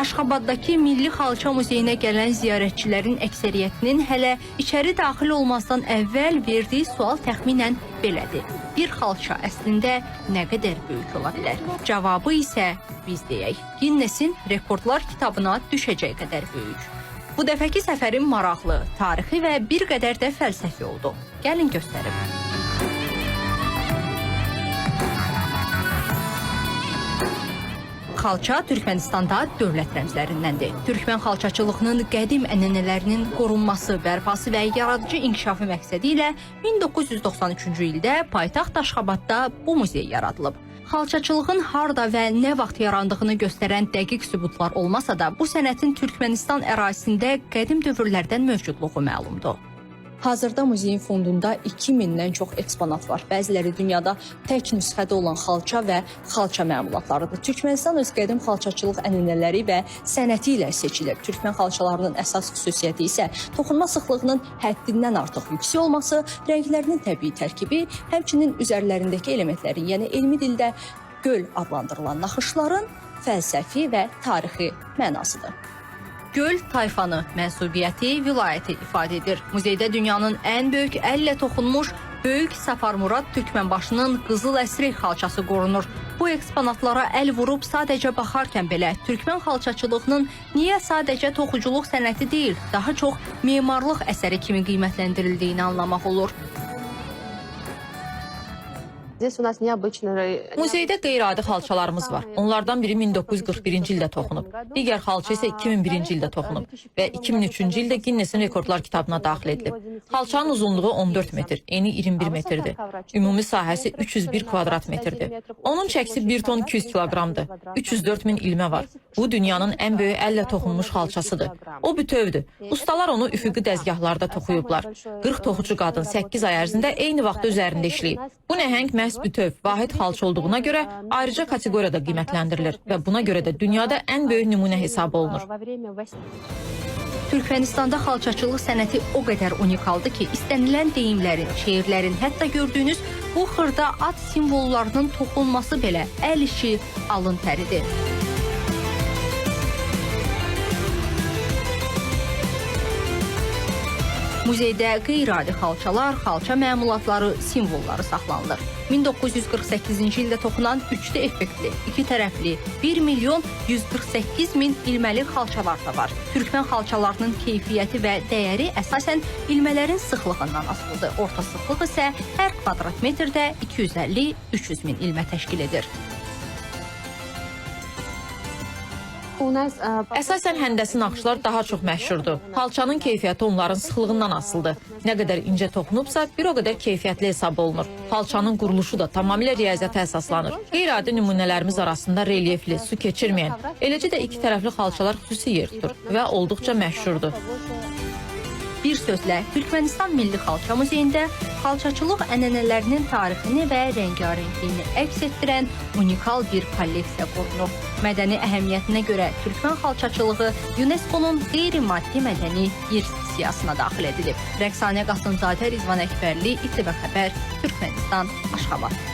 Aşxabaddakı Milli Xalça Muzeyinə gələn ziyarətçilərin əksəriyyətinin hələ içəri daxil olmazdan əvvəl verdiyi sual təxminən belədir. Bir xalça əslində nə qədər böyük ola bilər? Cavabı isə biz deyək. Ginnesin rekordlar kitabına düşəcək qədər böyük. Bu dəfəki səfərim maraqlı, tarixi və bir qədər də fəlsəfi oldu. Gəlin göstərim. Xalça Türkmenistanda dövlət rəmzlərindəndir. Türkmen xalçaçılığının qədim ənənələrinin qorunması, bərpası və yaradıcı inkişafı məqsədi ilə 1993-cü ildə paytaxt Aşxabadda bu muzey yaradılıb. Xalçaçılığın harda və nə vaxt yarandığını göstərən dəqiq sübutlar olmasa da, bu sənətin Türkmenistan ərazisində qədim dövrlərdən mövcudluğu məlumdur. Hazırda muzeyin fondunda 2000-dən çox eksponat var. Bəziləri dünyada tək nüsxədə olan xalça və xalça məmulatlarıdır. Türkmənistan öz qədim xalçaçılıq ənənələri və sənəti ilə seçilir. Türkmən xalçalarının əsas xüsusiyyəti isə toxunma sıxlığının həddindən artıq yüksək olması, rənglərinin təbii tərkibi, həmçinin üzərlərindəki elementlərin, yəni elmi dildə göl adlandırılan naxışların fəlsəfi və tarixi mənasıdır. Göl tayfanı, mənsubiyyəti, vilayəti ifadə edir. Muzeydə dünyanın ən böyük əllə toxunmuş Böyük Saparmurad Türkmənbaşının Qızıl Əsri xalçası qorunur. Bu eksponatlara əl vurub sadəcə baxarkən belə türkmən xalçaçılığının niyə sadəcə toxuculuq sənəti deyil, daha çox memarlıq əsəri kimi qiymətləndirildiyini anlamaq olur. Здесь у нас необычный... Muzeydə qeyri-adi xalçalarımız var. Onlardan biri 1941-ci ildə toxunub. Digər xalça isə 2001-ci ildə toxunub və 2003-cü ildə Ginnesin rekordlar kitabına daxil edilib. Xalçanın uzunluğu 14 metr, eni 21 metrdir. Ümumi sahəsi 301 kvadrat metrdir. Onun çəkisi 1 ton 200 kiloqramdır. 304 min ilmə var. Bu dünyanın ən böyük əllə toxunmuş xalçasıdır. O bütövdür. Ustalar onu üfüqi dəzgahlarda toxuyublar. 40 toxucu qadın 8 ay ərzində eyni vaxtda üzərində işləyib. Bu nəhəng məhz bütöv, vahid xalça olduğuna görə ayrıca kateqoriyada qiymətləndirilir və buna görə də dünyada ən böyük nümunə hesab olunur. Türkmenistanda xalçaçılıq sənəti o qədər unikaldır ki, istənilən deyimlərin, şeirlərin, hətta gördüyünüz bu xırda at simvollarının toxunması belə əl işi, alın təridir. Muzeydə qeyri-adi xalçalar, xalça məmulatları, simvolları saxlanılır. 1948-ci ildə toxunan üçlü effektli, iki tərəfli 1 milyon 148 min ilməli xalçalar da var. Türkmən xalçalarının keyfiyyəti və dəyəri əsasən ilmələrin sıxlığından asılıdır. Orta sıxlıq isə hər kvadrat metrdə 250-300 min ilmə təşkil edir. У нас Əsasən həndəsi naxışlar daha çox məşhurdur. Xalçanın keyfiyyəti onların sıxlığından asılıdır. Nə qədər incə toxunubsa, bir o qədər keyfiyyətli hesab olunur. Xalçanın quruluşu da tamamilə riyaziyyata əsaslanır. Qeyri-adi nümunələrimiz arasında relyefli, su keçirməyən, eləcə də iki tərəfli xalçalar xüsusi yer tutur və olduqca məşhurdur. Bir sözlə, Türkmənistan Milli Xalça Muzeyində xalçaçılıq ənənələrinin tarixini və rəngarəngliyini əks etdirən unikal bir kolleksiya qorunur. Mədəni əhəmiyyətinə görə türkmən xalçaçılığı UNESCO-nun qeyri-maddi mədəni irs siyahısına daxil edilib. Rəqsanə Qasımzadə, Rizvan Əkbərli, İTV Xəbər, Türkmənistan, Aşxabad.